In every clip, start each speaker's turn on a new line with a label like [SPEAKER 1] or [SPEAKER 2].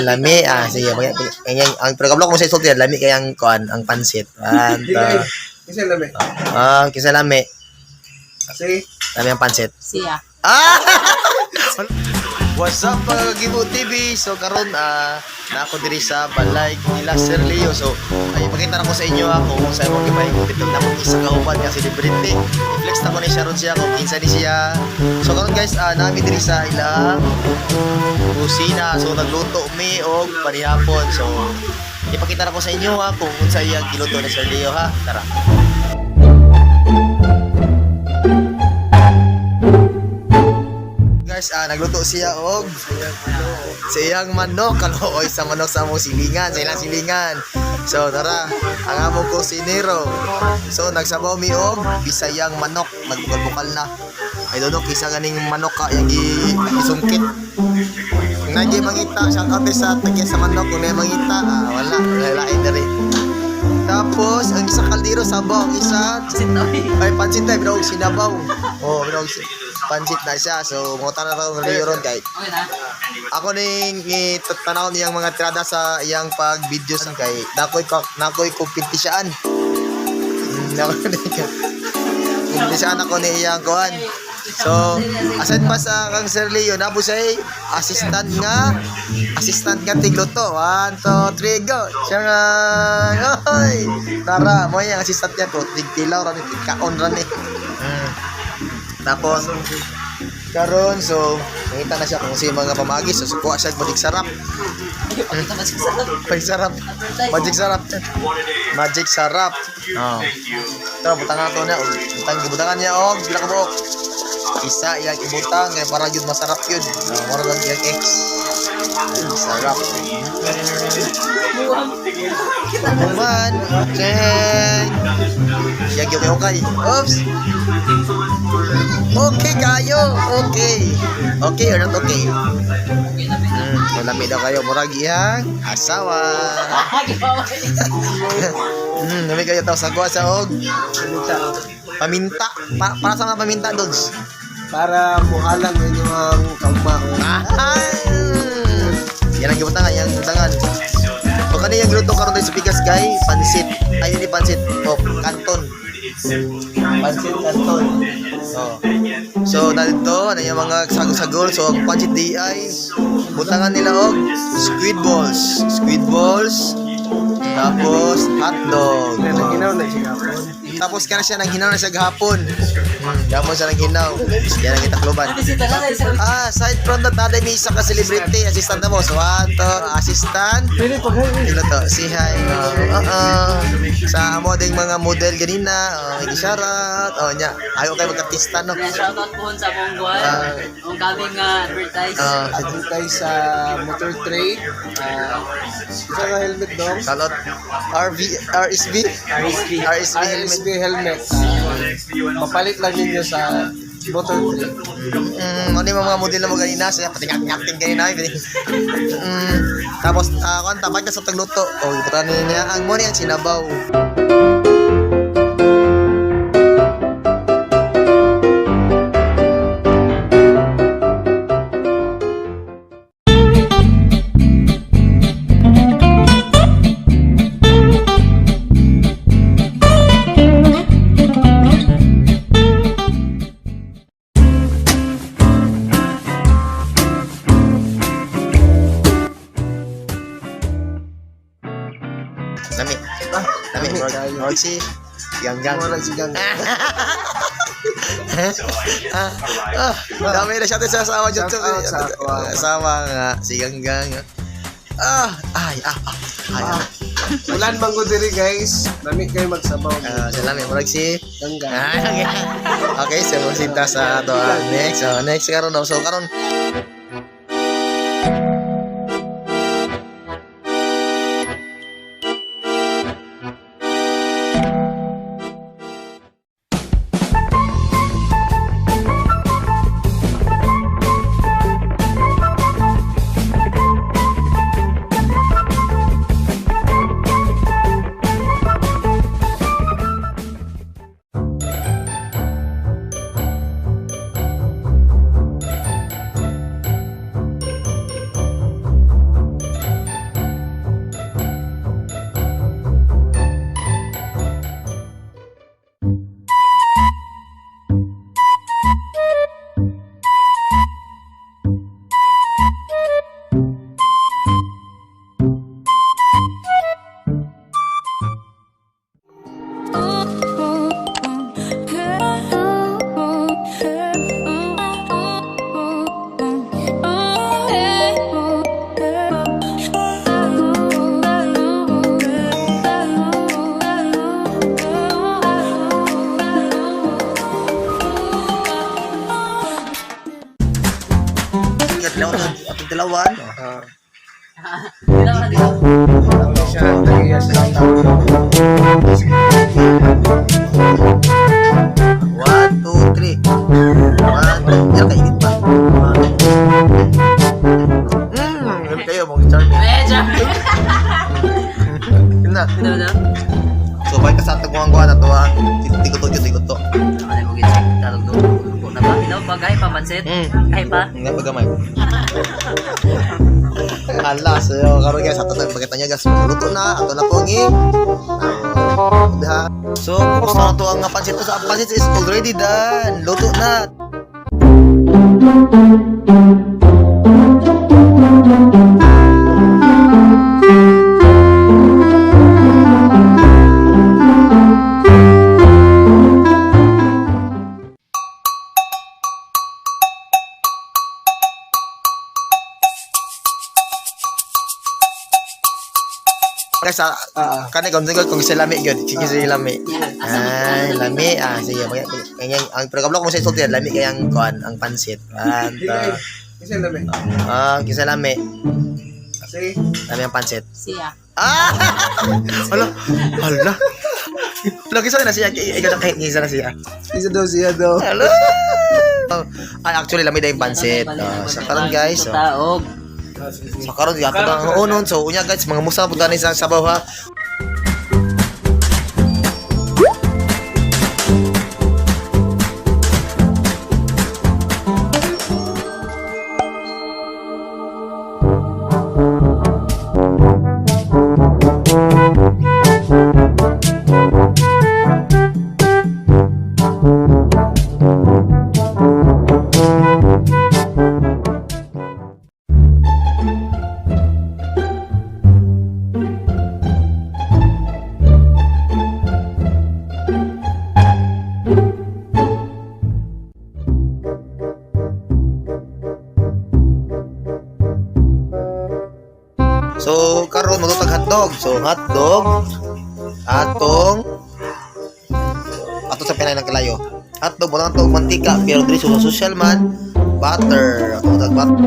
[SPEAKER 1] Lami. Ah, sige. Ang pero kablo ko sa isulti, lami kay ang kuan, ang pansit. One, two.
[SPEAKER 2] Kasi lami.
[SPEAKER 1] Ah, kinsa lami?
[SPEAKER 2] Kasi,
[SPEAKER 1] Lami ang pansit.
[SPEAKER 3] Siya.
[SPEAKER 1] Ah! What's up, mga Kagibo TV? So karon na ako diri sa balay nila Sir Leo. So ay pakita na ko sa inyo ako kung sa imong gipahigupit na akong isa ka uban nga celebrity. I-flex na ko ni siya ron siya kung kinsa ni siya. So karon guys, nami diri sa ilang kusina. So nagluto mi og panihapon. So ipakita na ko sa inyo ha kung unsa iyang giluto ni Sir Leo ha. Tara. Guys, nagluto siya og sa iyang manok, kaluoy sa manok sa among silingan, sa ilang silingan. So tara, ang among kusinero. So nagsabaw mi og bisayang manok, nagbukal-bukal na. I don't know kisa ganing manok ka yang gisungkit. Kung nagi mangita, shout out sa tagya sa manok kung naay mangita, wala, wala lain diri. Tapos ang isa kaldero sabaw, ang isa ay pansit na binog sinabaw. Oh, binog pansit na siya. So mo na raw Leo ron kay
[SPEAKER 3] Okay na.
[SPEAKER 1] ako ning tanaw niyang mga tirada sa iyang pag-video sa kay nakoy nakoy kumpitisaan. Nakoy kumpitisaan ako ni iyang kuan. So, aside pa sa kang Sir Leo, nabo siya ay assistant nga tigluto. 1, 2, 3, go! Siya nga, oy! Tara, mo yung assistant niya ko. Tigtilaw, rani, tigkaon, rani. Tapos, karon so, nakita na siya kung sino yung mga pamagi. So, sukuha siya, magic sarap.
[SPEAKER 3] Pakita ba siya sa
[SPEAKER 1] Magic sarap. Magic sarap. Magic sarap. Oh. Tara, butangan to niya. Butang, gibutangan niya, og, pila ka buok. Isa iyang ibutang, kaya para yun masarap yun. Mura lang iyang ex. Ay, sarap. Kuman, check. Siya gyud okay. Oops. Okay kayo. Okay. Okay or not okay? Malami daw kayo. Murag iyang asawa. Lami kayo tapos nagkuha sa og paminta. Para sa mga paminta dogs.
[SPEAKER 2] Para muhalang ninyo ang kaugmaon.
[SPEAKER 1] Ah! Yan ang gibutangan, yan ang gibutangan. So kani yung luto karon sa pikas kay pansit. Ay hindi pansit, oh, kanton. Pansit kanton. Oh. So nandito na yung mga sagol-sagol. So ang pansit di ay butangan nila og squid balls. Squid balls. Tapos hotdog.
[SPEAKER 2] Kaya
[SPEAKER 1] Oh.
[SPEAKER 2] naginaw na siya hapon.
[SPEAKER 1] Tapos kana siya nang hinaw na siya gahapon. Gahapon siya nang hinaw. Yan ang itakloban. Ah, side from the taday may isa ka celebrity, assistant na mo. So, one, two, assistant.
[SPEAKER 2] Pwede pag
[SPEAKER 1] Sino to? Si hi. Sa amo ding mga model ganina, oh, shoutout. Oh, nya. Ayaw kay mag-artista no.
[SPEAKER 3] Shoutout po sa Mongol. Ang kaming advertise.
[SPEAKER 1] Ah,
[SPEAKER 2] Advertise sa motor trade. Isa ka helmet dong.
[SPEAKER 1] shoutout RV RSB
[SPEAKER 2] RSB.
[SPEAKER 1] RSB helmet.
[SPEAKER 2] RSB helmet. Papalit lang ninyo sa motor trade.
[SPEAKER 1] Ano yung mga model na mo ganina siya pati acting ganina. Tapos kanta pag sa tagluto. Oh, ibutan niya ang mo niya sinabaw. Lami. Lami.
[SPEAKER 2] Lami
[SPEAKER 1] Murag
[SPEAKER 2] kayo.
[SPEAKER 1] murag si Ganggang.
[SPEAKER 2] Murag si Ganggang.
[SPEAKER 1] ah, dami na siya sa asawa dyan.
[SPEAKER 2] Shout out sa ako.
[SPEAKER 1] Asawa nga, si Ganggang. Ah, ay, ah, ah, ay, ah.
[SPEAKER 2] Ulan man ko diri guys. Lami kayo magsabaw.
[SPEAKER 1] Ah, salamat, murag si
[SPEAKER 2] Ganggang.
[SPEAKER 1] Ah, okay. Okay, so sinta sa ato. Next, oh, next karon oh. So karon Palawan.
[SPEAKER 2] Ah,
[SPEAKER 3] Dito ka dito.
[SPEAKER 2] ano siya, tagiya sa tao.
[SPEAKER 1] One, two, three. One, two. Yan, kainit pa. Ganun kayo, mga charming.
[SPEAKER 3] Eh, charming.
[SPEAKER 1] Yun na.
[SPEAKER 3] Dito, dito.
[SPEAKER 1] So, balik ka sa atong na to ang tiguto yun, tiguto.
[SPEAKER 3] Ano mo gito? Tarog do. Na ba? Ilaw ba gay pa mansit? Kay pa.
[SPEAKER 1] Nga pa gamay. Ala, so karon guys, ato na pagkita niya guys, luto na, ato na po ang ha. So, kumusta na to ang pansit? So, ang pansit is already done. Luto na. Guys, kani kung kung sa lami gyud, sige sa lami. Ay, lami. Ah, sige. Ganyan ang pero kablo kung sa isulti lami kay ang kuan, ang pansit. And
[SPEAKER 2] Kasi lami.
[SPEAKER 1] Kinsa lami.
[SPEAKER 2] Kasi,
[SPEAKER 1] Lami ang pansit.
[SPEAKER 3] Siya.
[SPEAKER 1] Ah! Hala, hala. Lagi sa na siya, ikaw na kahit kinsa na siya.
[SPEAKER 2] isa daw siya daw.
[SPEAKER 1] Hala. Ay, actually lami na yung pansit. Sa karon guys. Oh.
[SPEAKER 3] Taog.
[SPEAKER 1] Sa karon ato na ang unon. So unya guys, mga musa punta ni sa sabaw ha. So karon magutag hotdog. So hotdog atong ato sa pinay ng kalayo. Hotdog mo lang og mantika pero diri sa social man butter. Ato tag butter.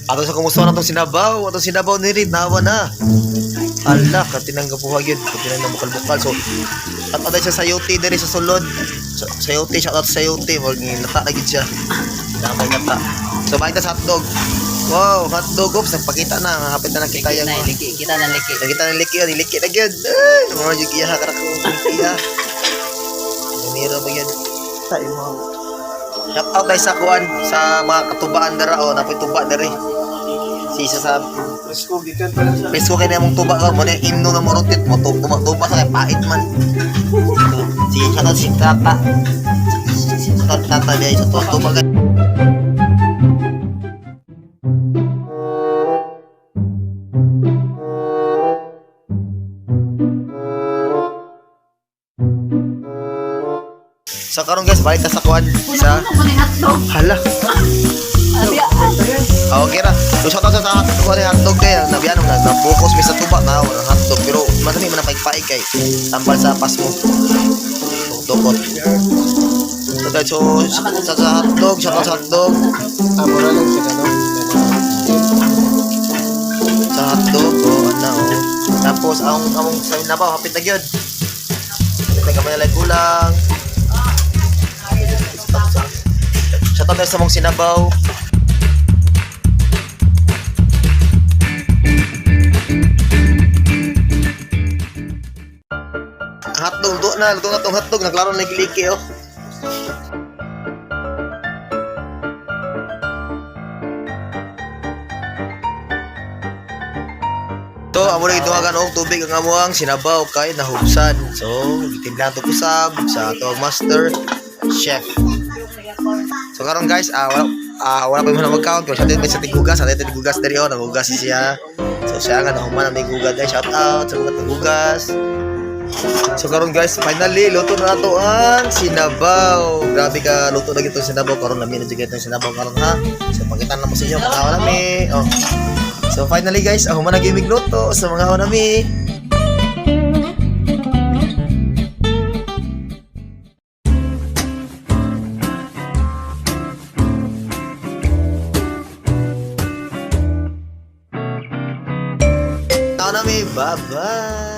[SPEAKER 1] Ato sa kumusta na itong sinabaw. Atong sinabaw ni Rin, nawa na. Ala, katinang gapuha yun. Katinang na bukal-bukal. So, at aday siya sayote diri sa sulod. So, sayote, shout out sa sayote. Wag lata na gid siya. Damay lata. So, bakit sa hotdog? Wow, hotdog. Oops, nagpakita na. Hapit na nakita
[SPEAKER 3] Liki
[SPEAKER 1] yung
[SPEAKER 3] na, liki. Kita na liki.
[SPEAKER 1] Nakita ng liki, yun. Liki na gyud. Ay, mga yung iya ka ko. Liki ah. Ganiro ba yun?
[SPEAKER 2] Tayo mo.
[SPEAKER 1] Shout out tayo sa kuan sa mga katubaan dara o napoy tuba diri. Si isa sa
[SPEAKER 2] Presko, gikan pa lang sa...
[SPEAKER 1] Presko kay na mong tuba ka mo na imno na mo rotit mo tuba tuba sa kay pait man. Si shout out si Tata. Shout out Tata diay sa tuba tuba kay. Sa karon guys, balik ta sa kuan sa
[SPEAKER 3] Puno ni hotdog.
[SPEAKER 1] hala.
[SPEAKER 3] Abi, ah.
[SPEAKER 1] Ah, okay ra. So shout out sa hotdog ni hotdog kay nabiyan na na focus mi sa tuba na wala hotdog pero madali man ang paigpaig kay tambal sa pasmo. Dukot. So guys, so sa hotdog, shout out sa hotdog,
[SPEAKER 2] Ah, mura lang siya, no?
[SPEAKER 1] sa hotdog, oh ana oh. Tapos ang among sa nabaw hapit na gyud. Hapit na gamay na lang kulang. Shout out sa mong sinabaw. Ang hotdog, luto na tong hotdog. Naklaro na giliki, oh. To, amo na gituwagan og tubig ang amuang sinabaw kay nahubsan. So, gitimplahan to kusab sa ato ang master chef. So karon guys, wala Ah, wala pa mo na mag-count. Pero sa atin may sa tigugas, sa atin tigugas diri oh, nagugas siya. So siya nga nahuman na may gugas dai. Shout out sa mga tigugas. So karon guys, finally luto na nato ang sinabaw. Grabe ka luto na gito sinabaw karon, lami na jud itong sinabaw karon ha. So pakita na mo sa inyo mga nami. Oh. So finally guys, ako man nagimig luto sa mga nami. Tao nami, bye-bye.